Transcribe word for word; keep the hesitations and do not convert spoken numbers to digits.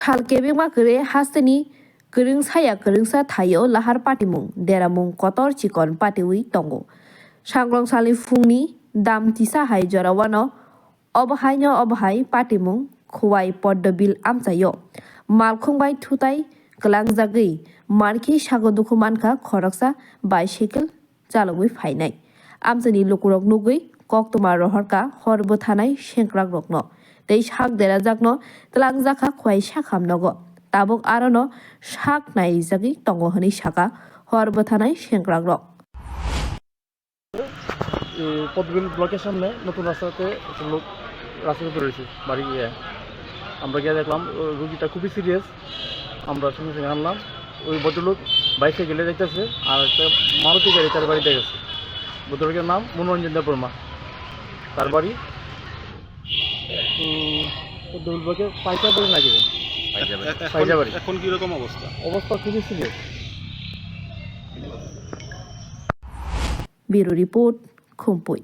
Sal kebengma kwrwi hasteni kwrwngsaya kwrwngsa thaio lahar patimung, deramung kotor chikon patiwi tongo. Sangrong salni phungni dam tisa hai jorao wano obo haino obo hai patimung Khowai Poddobil amchaio. Malkhung bai thutai kwlangjagwi markhe sago dukhu mankha khoroksa bicycle chalogwi phainai. Amchaini lukurok nugwi koktwma rohorkha hor bwthanai sengkrakrokno tei sak derajakno twlangjakha Khowai sakham nogo. Tabuk arono sak nairijagwi tongo hwnwi sakha hor bwthanai sengkrakrok. এই পদ্মবিল ব্লকের সামনে নতুন রাস্তাতে একটা লোক রাস্তার উপরে রয়েছে, বাড়ি গিয়ে। আমরা গিয়ে দেখলাম, ও রুগীটা খুবই সিরিয়াস। আমরা সঙ্গে সঙ্গে আনলাম। ওই ভদ্রলোক বাইসাইকেলে যাইতেছে, আর একটা মারুতি গাড়ি তার বাড়িতে গেছে। ভদ্রলোকের নাম মনোরঞ্জন দেববর্মা। তার বাড়ি, উম, পদ্মবিল ব্লকের পাইকাবাড়ি নাকি? পাইকাবাড়ি। এখন, পাইকাবাড়ি। এখন কিরকম অবস্থা? অবস্থা খুবই সিরিয়াস। Bureau Report, Khumpui.